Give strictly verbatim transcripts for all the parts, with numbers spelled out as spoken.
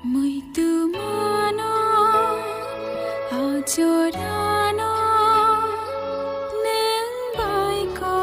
Muitu mano, ajorano, nwng bai ko.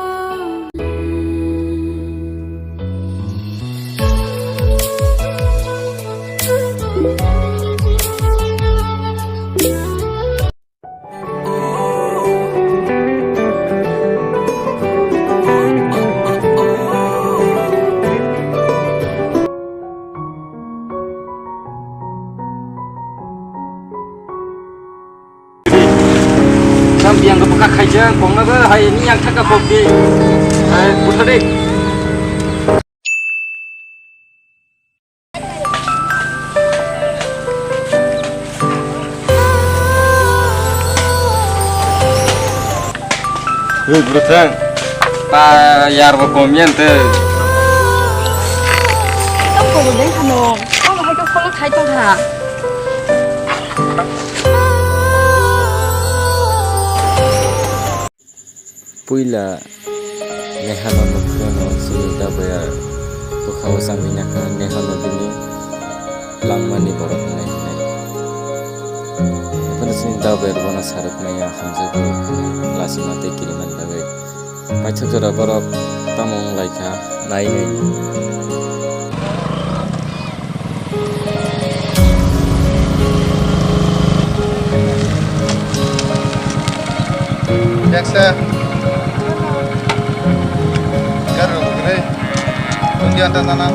Sam biang ko bwkha khaijak, kongna ba hai ni yang thaka kok di. Hai, butha de. Hei, bwrwthang. Pa, yar bo kom yen te. Tamo kobo dei hano. Tamo hai to follow khai tong ha. Puila Nehano nukphano chini daboyar bwkhao changwi nakha, Nehano bini langmani borok hwnwi hwnwi. Haphano chini daboyar bono sarwk maya hamjakgo hwnwi lachima tei kirimani bagwi. Paithak jora borok tamo wng lai kha nainwi. Jaksa. Garo gre. Undi anta nana.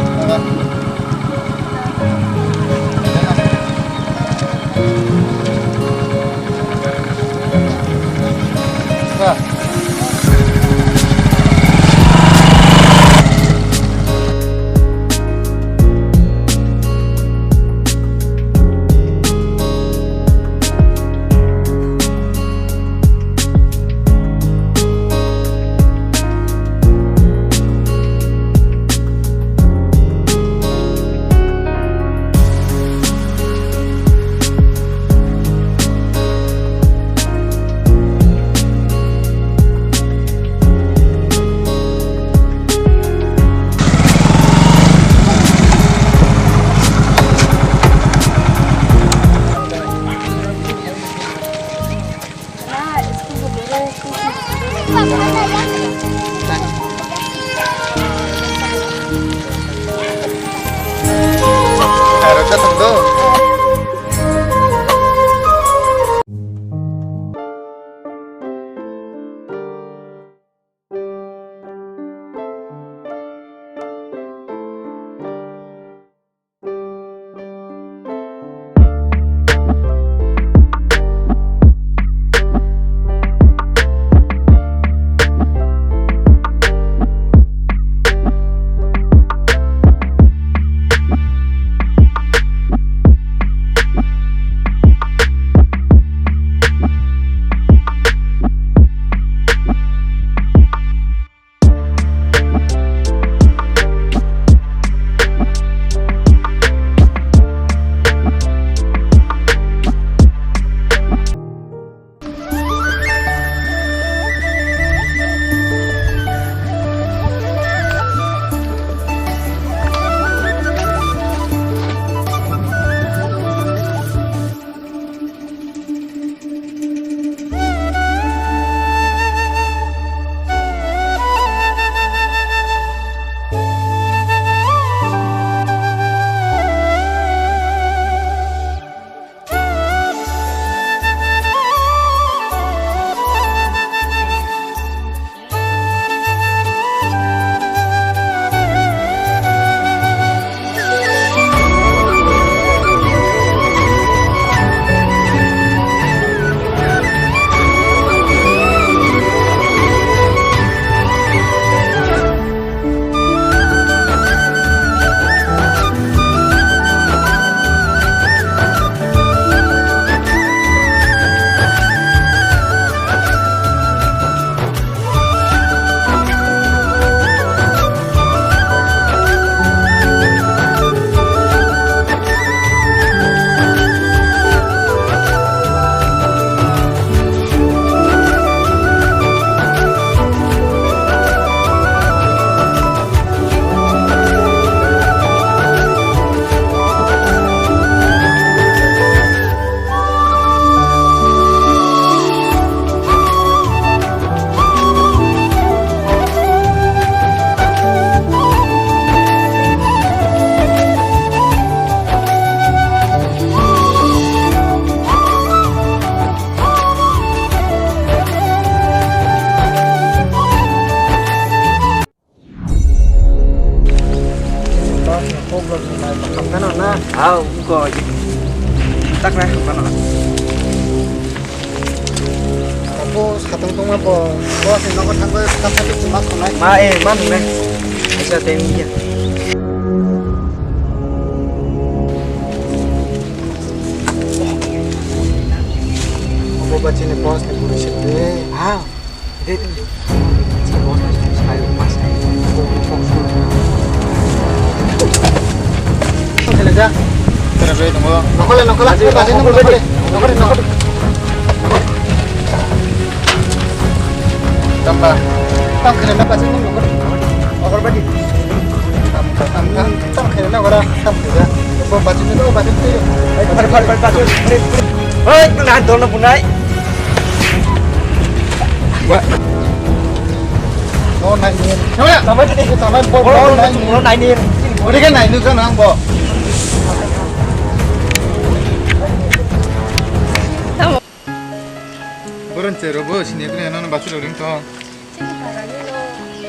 Hamkano na? Au, ko. Takna hamkano. Apo satong tongma bo, bo se nogo thangbo, tap tap tap mas khonai. Ma, eh, ma nungnai. Aisa teng iya. Obo bachini boss ni puri sete. Ah. Nokole, nokole, nokole, nokole, nokole. Tamba. Tam khele na bachini nokole. Nokole badi. Tam, tam, tam, tam khele na ora, tam khele. Bo bachini to, bachini to. Phar, phar, phar, phar. Hei, na dol na bunai. Wa. No nai ni. Tamai tadi. Tamai bo, bo, no nai ni. No nai ni. Ori ke nai nu kan ang bo. Boron chero bo sini kene no basu ring to. Chini para ni no.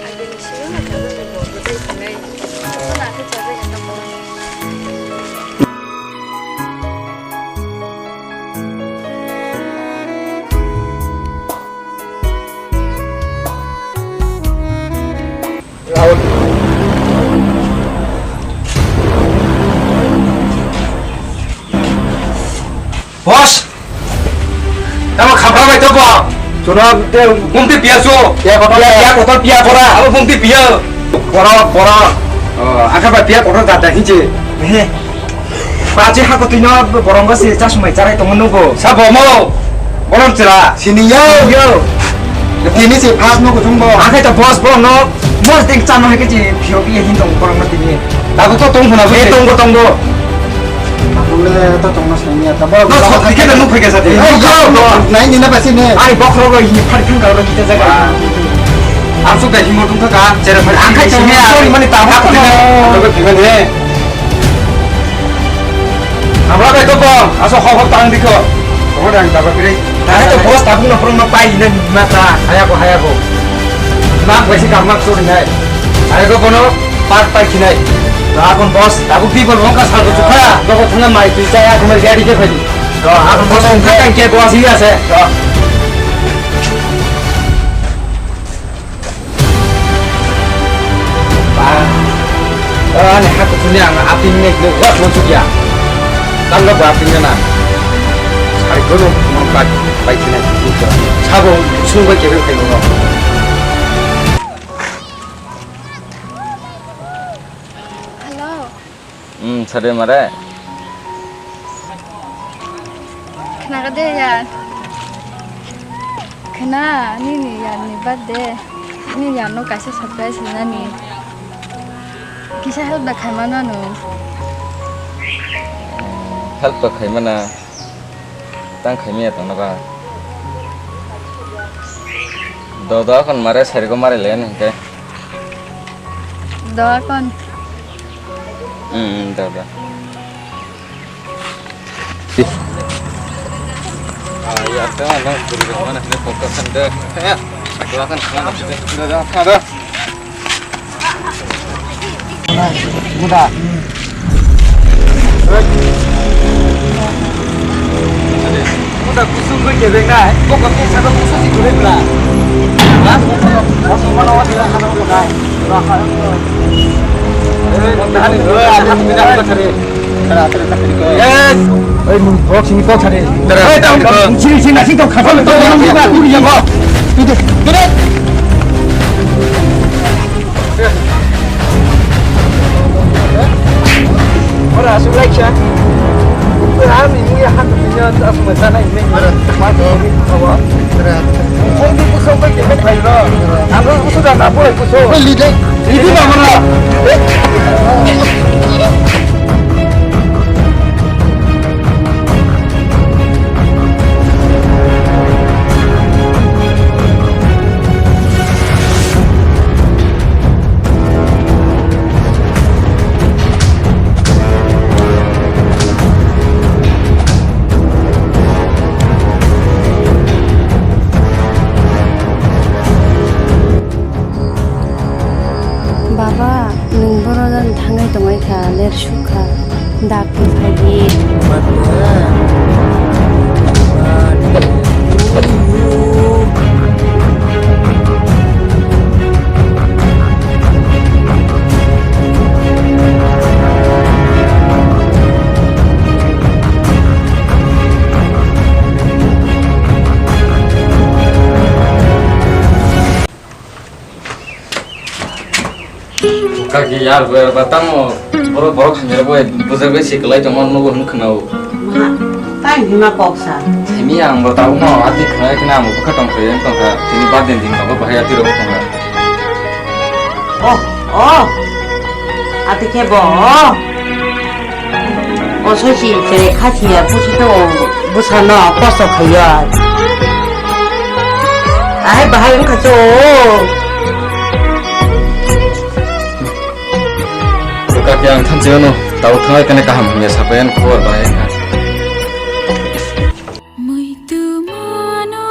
Ai de ni sini na ka ni bo. Bo dai ni. Ko na ke chabe ga ta. Boss! Tamo khapra bai to bo? Chuna te bumti piya su. Piya kotor, piya, piya kotor piya kora. Abo bumti piya. Pora, pora. Oh, akha bai piya kotor da da hinje. He. Paji ha ko tino borong se chasmai charai tongo nugo. Sabo mo. Borom chira. Sini yo. Yo. Tini se phas nugo thung bo. Akhai to boss bo no. Boss ding chano hai ke je phio piya hin tong borong ma tini. Tabuk to tong phuna. Eh, tongbo, tongbo. Tabuk le to tongna sainya, tabuk. No, sok dikhe da nuk phai kasa de. Ai, yo, no. Nai ni na basi ne. Ai, bokhro go hi phar phang ga ro kita jaga. Ang sok da hi mo tung ka, chere phar. Ang khai sini ya. Sorry, mani tabuk ko. Tabuk ko ne. Amra bai to bong, aso hok hok tang dikho. Omo dang tabuk kiri. Tare to boss tabuk no prong no pai na mata. Haya ko, haya ko. Mak bai si kam mak suri nai. Haya ko bono. Pak pai khinai. Akon boss, tabuk di bol wngkha sal kuchuk kha. Dogo thangna mai twi chaya, kumar gari ke phai. To, akon boss wngkha tang ke boss iya se. To. Ba. Ani hak kuchuni ang aping ne ne wat mo chukya. Tangga ba aping na. Sai kono mo pak pai khinai. Sabo sungbai ke phai mo. Hello. Hmm, sade mare. Khna de yar. Khna, nini yar ni birthday. Nini yar no kaisa surprise nani. Kisa help da khaima nanu. Help to khaima na. Tang khaimya tongna ba. Do do kon mare sari ko mare le ni ke. Do kon. Hmm, hmm, do do. Ah, ya, tama nang kuri ko mana ne pokok kan de. Ya, do kan kan. Do do. Muda. Muda kusung bai kebek nai. Kok kok kisa kok kusung si kebek la. Ha? Kosong mana wati la hana ko nai. Eh, muda ni dua ada tu tidak ada tadi. Yes. Oi, mung kok sini kok sari. Dara, eh, tang, tang, sini, sini, sini, tang, khatam, tang, tang, tang, tang, tang, tang. Tuh, tuh, tuh. Ora, asuk like siya. Ora, ami, ini ya, hak, ini ya, asuk, sana, ini. Ora. Mati, ini, apa? Ora. Kau ini kusuk, kau ini, kau ini. Aku kusuk, dah, apa, kusuk? Kau lihat, ini, ini, mana? Baba, nwng boro jani thangwi tongwi Kha ler sukha dak phai di. Kaki yar ber batamo boro borok hamya bo bujak bai siklai tongma nugo hwn khwnao. Ma, tai hima kok sa. Simi ang bo tau no ati khwnai khna ang bukha tong khre tong kha tini baden din ko bahai ati ro tong kha. Oh, oh. Ati ke bo. Oso si chere khachi ya pusi to busa no koso khayo. Ai bahai wngkha cho. Kaki ang thanchi no tau thangai kane kaham hingya sapayan khobor bahai wngkha. Muitu mano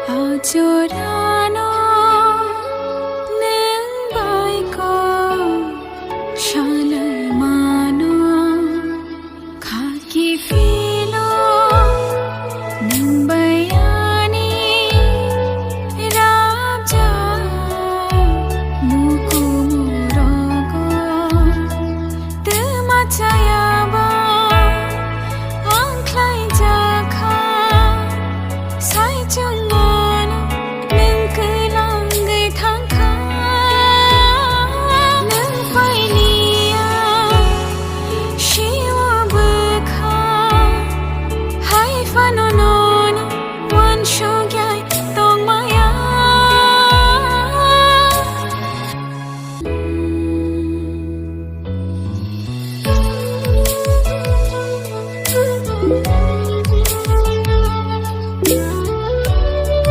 ajorano neng bai ko shala.